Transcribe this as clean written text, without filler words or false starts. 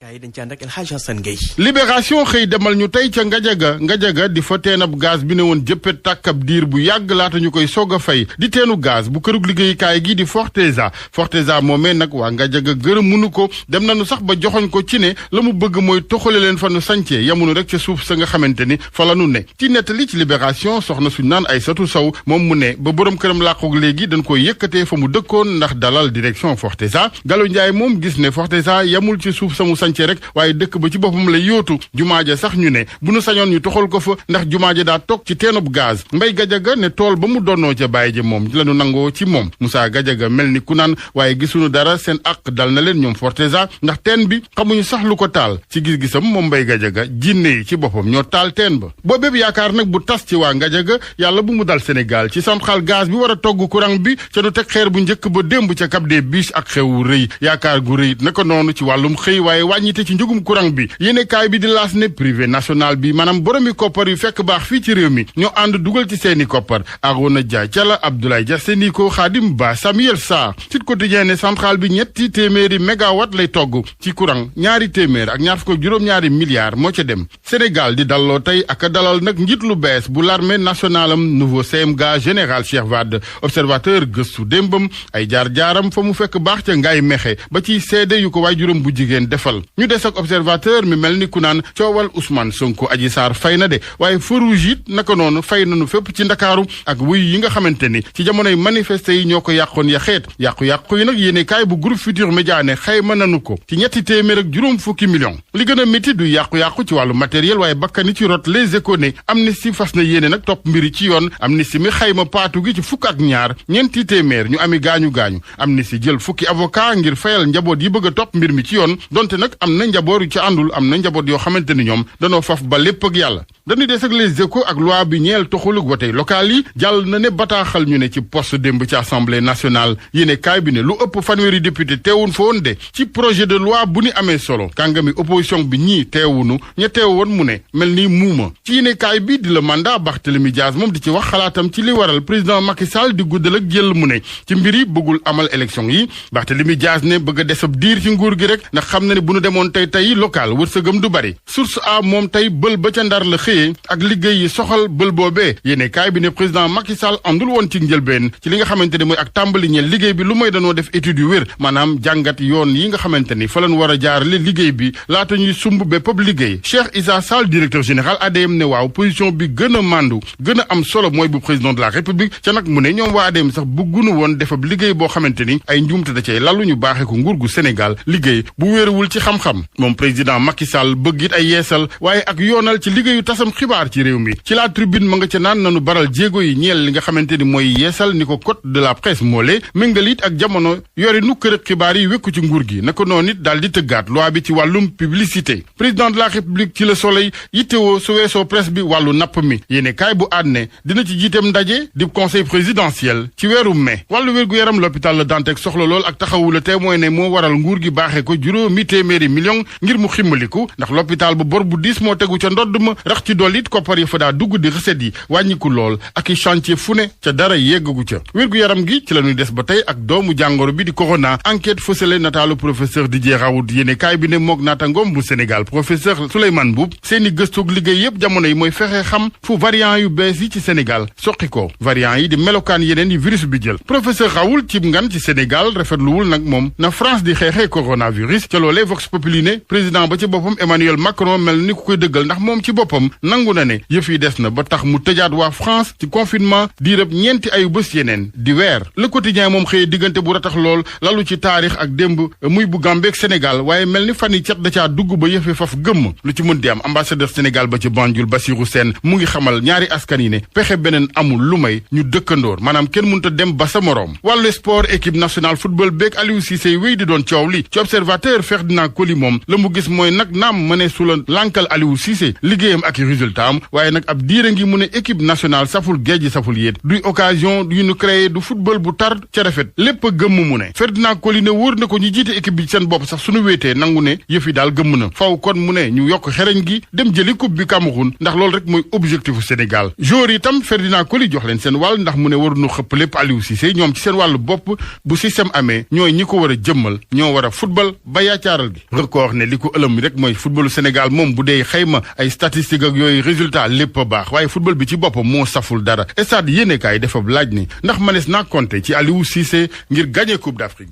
kaay dañ ci ànd ak El Hadj Assane Gueye. Libération xëy demal ñu tey ca Ngajaga di fa teen ab gaz bi ne woon jëppet tàkk ab diir bu yàgg laata ñu koy soog a fay di teenu gaz bu kërug liggéeyukaay gi di Forteza moomee nag waa Ngajaga gërëm munu ko dem nañu sax ba joxoñ ko ci ne la mu bëgg mooy toxale leen fa nu sancee yamunu rek ca suuf sa nga xamante ni fa la nu ne ci nettali ci Libération soxna suñ naan Aïssatou Sow moom mu ne ba borom këram làqoog léegi dañ koy yëkkatee fa mu dëkkoon ndax dalal direction Forteza Gallo Ndiaye moom gis ne Forteza yamul ci suuf sa mu sancee rek waaye dëkk ba ci boppam lay yóotu jumaa ja sax ñu ne bu nu sañoon ñu toxal ko fa ndax jumaa ja daa toog ci teenub gaz Mbay Gajaga ne tool ba mu donnoo ca bàyyi ja moom la ñu nangoo ci moom Moussa Gajaga mel ni ku naan waaye gisuñu dara seen àq dal na leen ñoom Forteza ndax teen bi xamuñu sax lu ko taal ci gis-gisam moom Mbay Gajaga jinne yi ci boppam ñoo taal teen ba boobépp yaakaar nag bu tas ci waa Ngajaga yàlla bu mu dal Sénégal ci centrale gaz bi war a togg courant bi ca nu teg xeer bu njëkk ba démb ca Cap des Biches ak xewu rëy yaakaar gu rëy naka noonu ci wàllum xëy waaye wàññite ci njëgum courant bi yéene kaay bi di laas ne privé national bi maanaam boromi koppar yu fekk baax fii ci réew mi ñoo ànd dugal ci seeni koppar Arona Dia Thiala Abdoulaye Dia Seniko Khadim Ba Samuel Sarr Sud Quotidien ne centrale bi 300 mégawatt lay togg ci courant 200 ak ñaar fukk ak juróom-ñaari milliards moo ca dem Sénégal di dalloo tey ak dalal nag njiit lu bees bu l'armée nationale am nouveau CMGA général Cheikh Wade observateur gëstu démbam ay jaar-jaaram fa mu fekk baax ca ngaay mexe ba ci seede yu ko waajuram bu jigéen defal ñu des ak observateur mi mel ni ku naan coowal Ousmane Sonko Adji Sarr fay na de waaye feu rouge it naka noonu fay nañu fépp ci ndakaaru ak wuy yi nga xamante ni ci jamonoy manifesté yi ñoo ko yàqoon ya xeet yàqu-yàqu yi nag yéene kaay bu groupe Futurs Médias ne xayma nanu ko ci 300 ak juróom fukki millions li gën a métti du yàqu-yàqu ci wàllu matériel waaye bakkani ci rot Les Échos ne Amnesty fas na yéene nag topp mbiri ci yoon Amnesty mi xayma paatu gi ci fukk ak ñaar 400 ñu ami gaañu-gaañu Amnesty jël fukki avocat ngir fayal njaboot yi bëgg a topp mbir mi ci yoon donte nag am na njaboot yu ci àndul am na njaboot yoo xamante ni ñoom danoo faf ba lépp ak yàlla dañuy des ak Les Échos ak loi bi ñeel toxalug wotey local yi jàll na ne bataaxal ñu ne ci poste démb ci assemblée nationale yéene kaay bi ne lu ëpp fanweeri député teewun fa woon de ci projet de loi bu ni amee solo kàngami opposition bi ñii teewunu ña teew woon mu ne mel ni muuma ci yéene kaay bi di la mandat Barthélémy Dias moom di ci wax xalaatam ci li waral président Macky Sall di guddal ak jël mu ne ci mbiri bëggul amal élection yi Barthélémy Dias ne bëgg a desab diir ci nguur gi rek ndax xam na ne bu nu demoon tey local wërsëgam du bari source a moom tey bël ba ca Ndar la xëyee ak liggéey yi soxal bël boobee yéene kaay bi ne président Macky Sall àndul woon ci njëlbeen ci li nga xamante ne mooy ak tàmbali ñeel liggéey bi lu mooy danoo def étude yu wér maanaam jàngat yoon yi nga xamante ni fa lañ war a jaarale liggéey bi laata ñuy sumb bépp liggéey Cheikh Issa Sall directeur général ADM ne waaw position bi gën a màndu gën a am solo mooy bu président de la république ca nag mu ne ñoom waa ADM sax bëggunu woon defab liggéey boo xamante ni ay njuumte da cay lalu ñu baaxee ko nguur gu Sénégal liggéey bu wéeruwul ci xam-xam moom président Macky Sall bëgg it ay yeesal waaye ak yoonal ci liggéeyu tasam xibaar ci réew mi ci la tribune ma nga ca naan nanu baral jéego yi ñeel li nga xamante ni mooy yeesal ni ko code de la presse moole méngal it ak jamono yori nu kërëg xibaar yi wékku ci nguur gi naka noonu it daal di tëggaat loi bi ci wàllum publicité président de la république ci Le Soleil yittewoo su weesoo presse bi wàllu napp mi yéene kaay bu àdne dina ci jiiteem ndaje di conseil présidentiel ci weeru mai wàllu wér-gu-yaram l'hôpital Le Dantec soxla lool ak taxawu Le Témoin ne moo waral nguur gi baaxee ko juróomi téeméeri million ngir mu ximmaliku ndax l'hôpital bu bor bu diis moo tegu ca ndodd ma rax ci dool it koppar yi fa daa dugg di recette yi wàññiku lool ak i chantier fu ne ca dara yeggagu ca wér-gu-yaram gi ci la ñuy des ba tey ak doomu jàngoro bi di corona enquête fësale nataalu professeur Didier Raoult yéene kaay bi ne moog naatangoom bu Sénégal professeur Souleymane Mboup seeni gëstoog liggéey yépp jamono yi mooy fexe xam fu variant yu bees yi ci Sénégal soqi ko variant yi di melokaan yeneen yi virus bi jël professeur Raoult cib ngan ci Sénégal rafetluwul nag moom na France di xeexee coronavirus ca loolee Vox Populi ne président ba ci boppam Emmanuel Macron mel ni ku koy dëggal ndax moom ci boppam nangu na ne yëf yi des na ba tax mu tëjaat waa France ci confinement diirëb ñeenti ayu bés yeneen di weer Le Quotidien moom xëyee diggante bu ratax lool lalu ci taarix ak démb muy bu Gambie ak Sénégal waaye mel ni fan yi cet da caa dugg ba yëfe faf gëmm lu ci mën di am ambassadeur Sénégal ba ci Banjul Bassirou Sène mu ngi xamal ñaari askan yi ne pexe beneen amul lu may ñu dëkkandoor maanaam kenn mënta dem ba sa moroom wàllu sport équipe nationale football beeg Aliou Cissé wéy di doon coow li ci observateur Ferdinand Coly moom la mu gis mooy nag naam mëne su la lankal Aliou Cissé liggéeyam ak i résultat am waaye nag ab diire ngi mu ne équipe nationale saful géej saful yéet duy occasion yu ñu créé du football bu tar ca rafet lépp a gëmm mu ne Ferdinand Coly ne wóor na ko ñu jiite équipe bi seen bopp sax suñu wéetee nangu ne yëf yi daal gëmm na faw kon mu ne ñu yokk xereñ gi dem jëli coupe bi Cameroun ndax loolu rek mooy objectifu Sénégal joueur itam Ferdinand Coly jox leen seen wàll ndax mu ne waruñu xëpp lépp Aliou Cissé ñoom ci seen wàllu bopp bu système amee ñooy ñi ko war a jëmmal ñoo war a football ba yaacaaral gi record ne li ko ëlëm rek mooy footballu Sénégal moom bu dee xayma ay statistiques ak yooyu résultat lépp a baax waaye football bi ci boppam moo saful dara stade yéenekaay dafa laaj ni ndax manees naa compter ci Aliou Cissé ngir gagner Coupe d'Afrique.